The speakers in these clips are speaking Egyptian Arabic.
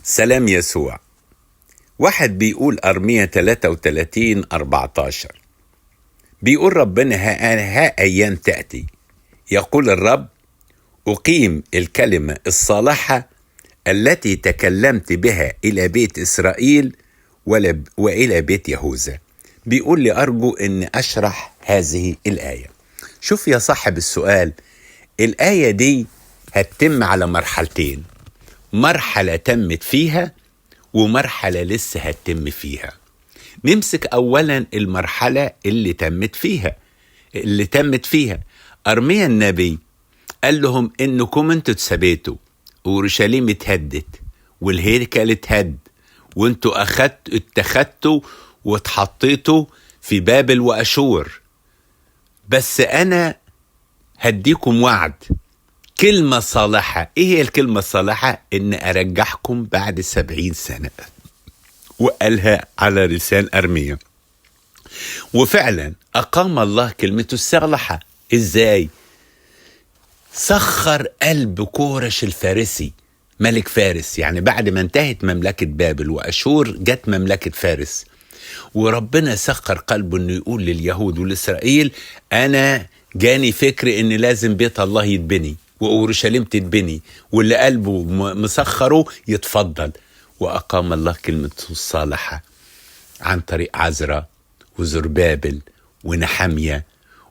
سلام يسوع. واحد بيقول أرمية 33:14 بيقول ربنا ها أيام تأتي يقول الرب أقيم الكلمة الصالحة التي تكلمت بها إلى بيت إسرائيل وإلى بيت يهوذا. بيقول لي أرجو أن أشرح هذه الآية. شوف يا صاحب السؤال، الآية دي هتتم على مرحلتين، مرحلة تمت فيها ومرحلة لسه هتتم فيها. نمسك أولا المرحلة اللي تمت فيها. أرميا النبي قال لهم إنكم انتوا اتسبيتوا، وأورشليم اتهدت والهيكل اتهد، وانتوا اتخذتوا واتحطيتوا في بابل وأشور، بس أنا هديكم وعد، كلمة صالحة. إيه هي الكلمة الصالحة؟ إن أرجعكم بعد 70 سنة. وقالها على لسان أرميا، وفعلا أقام الله كلمته الصالحة. إزاي؟ سخر قلب كورش الفارسي ملك فارس، يعني بعد ما انتهت مملكة بابل وأشور جت مملكة فارس، وربنا سخر قلبه انه يقول لليهود والإسرائيل أنا جاني فكر ان لازم بيت الله يتبني وأورشليم تتبني، واللي قلبه مسخره يتفضل. وأقام الله كلمته الصالحة عن طريق عزرا وزربابل ونحمية،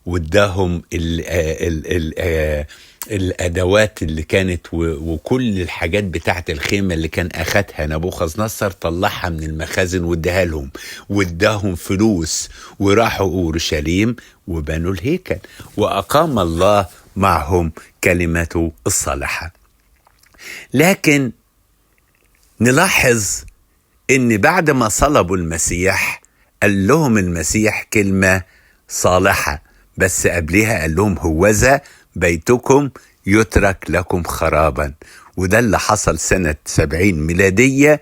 واداهم ال ال ال الأدوات اللي كانت وكل الحاجات بتاعت الخيمة اللي كان أخدها نبوخذ نصر طلعها من المخازن واداها لهم، واداهم فلوس، وراحوا أورشليم وبنوا الهيكل، وأقام الله معهم كلمته الصالحة. لكن نلاحظ إن بعد ما صلبوا المسيح قال لهم المسيح كلمة صالحة، بس قبلها قال لهم هوذا بيتكم يترك لكم خرابا. وده اللي حصل سنة 70 ميلادية،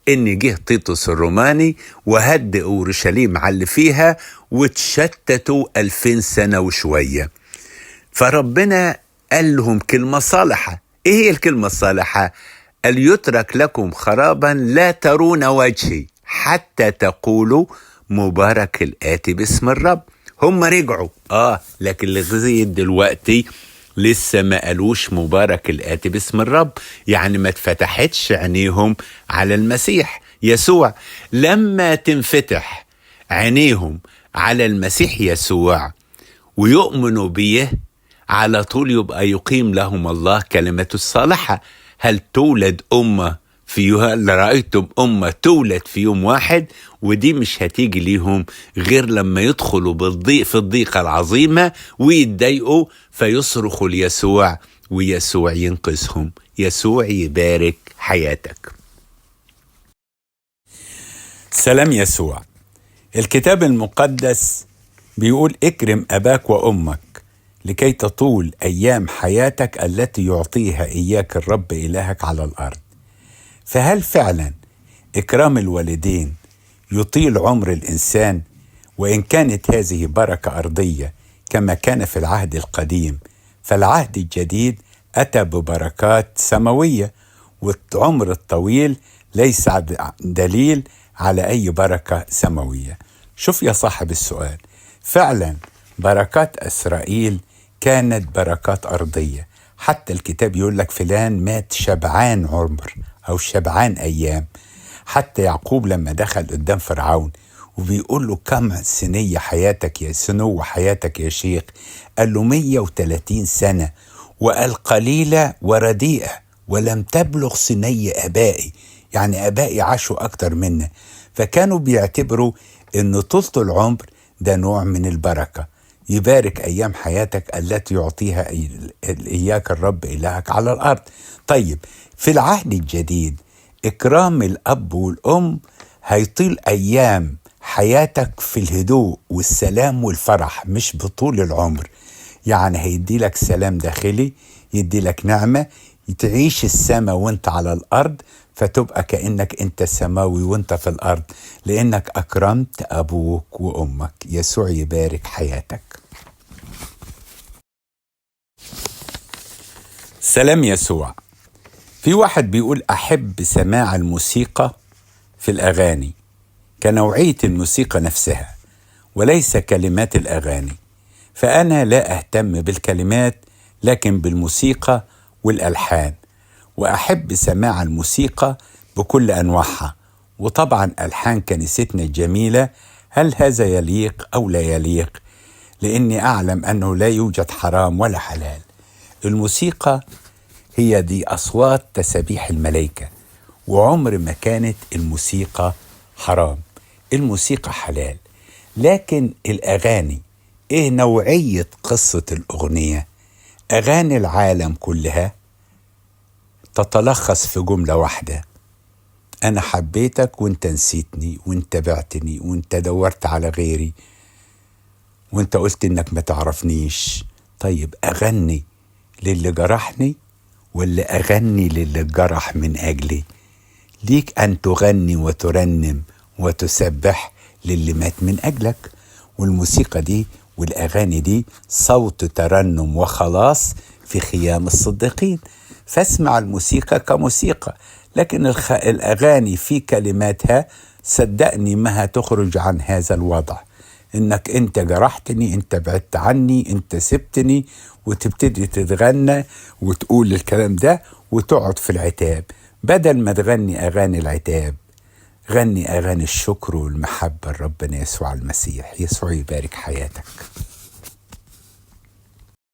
إن جه تيتوس الروماني وهد أورشليم على اللي فيها، وتشتتوا 2000 سنة وشوية. فربنا قال لهم كلمة صالحة. إيه هي الكلمة الصالحة؟ قال يترك لكم خرابا لا ترون وجهي حتى تقولوا مبارك الآتي باسم الرب. هم رجعوا لكن لغاية دلوقتي لسه ما قالوش مبارك الآتي باسم الرب، يعني ما اتفتحتش عينيهم على المسيح يسوع. لما تنفتح عينيهم على المسيح يسوع ويؤمنوا بيه على طول يبقى يقيم لهم الله كلمته الصالحة. هل تولد أمة فيها؟ رأيتم أمة تولد في يوم واحد؟ ودي مش هتيجي ليهم غير لما يدخلوا بالضيق في الضيقة العظيمة ويتضايقوا فيصرخوا ليسوع ويسوع ينقذهم. يسوع يبارك حياتك. سلام يسوع. الكتاب المقدس بيقول اكرم أباك وأمك لكي تطول أيام حياتك التي يعطيها إياك الرب إلهك على الأرض. فهل فعلا إكرام الوالدين يطيل عمر الإنسان؟ وإن كانت هذه بركة أرضية كما كان في العهد القديم، فالعهد الجديد أتى ببركات سماوية، والعمر الطويل ليس دليل على أي بركة سماوية. شوف يا صاحب السؤال، فعلا بركات إسرائيل كانت بركات أرضية، حتى الكتاب يقول لك فلان مات شبعان عمر أو شبعان أيام. حتى يعقوب لما دخل قدام فرعون وبيقول له كم سنية حياتك يا سنو حياتك يا شيخ، قال له 130 سنة، وقال قليلة ورديئة ولم تبلغ سني أبائي، يعني أبائي عاشوا أكتر منا. فكانوا بيعتبروا إن طولة العمر ده نوع من البركة. يبارك أيام حياتك التي يعطيها إياك الرب إلهك على الأرض. طيب في العهد الجديد إكرام الأب والأم هيطيل أيام حياتك في الهدوء والسلام والفرح، مش بطول العمر. يعني هيدي لك سلام داخلي، يدي لك نعمة، تعيش السماء وانت على الأرض، فتبقى كأنك انت سماوي وانت في الأرض، لأنك أكرمت أبوك وأمك. يسوع يبارك حياتك. سلام يسوع. في واحد بيقول أحب سماع الموسيقى في الأغاني كنوعية الموسيقى نفسها وليس كلمات الأغاني، فأنا لا أهتم بالكلمات لكن بالموسيقى والألحان، وأحب سماع الموسيقى بكل أنواعها، وطبعا ألحان كنيستنا الجميلة. هل هذا يليق أو لا يليق؟ لأني أعلم أنه لا يوجد حرام ولا حلال. الموسيقى هي دي أصوات تسابيح الملائكة، وعمر ما كانت الموسيقى حرام، الموسيقى حلال. لكن الأغاني، إيه نوعية قصة الأغنية؟ أغاني العالم كلها تتلخص في جملة واحدة: أنا حبيتك وأنت نسيتني وأنت بعتني وأنت دورت على غيري وأنت قلت إنك ما تعرفنيش. طيب أغني للي جرحني ولا أغني للي جرح من أجلي؟ ليك أن تغني وترنم وتسبح للي مات من أجلك. والموسيقى دي والأغاني دي صوت ترنم وخلاص في خيام الصديقين. فاسمع الموسيقى كموسيقى، لكن الأغاني في كلماتها صدقني ما هتخرج عن هذا الوضع، إنك أنت جرحتني، أنت بعدت عني، أنت سبتني، وتبتدي تتغنى وتقول الكلام ده وتقعد في العتاب. بدل ما تغني أغاني العتاب، غني أغاني الشكر والمحبة لربنا يسوع المسيح. يسوع يبارك حياتك.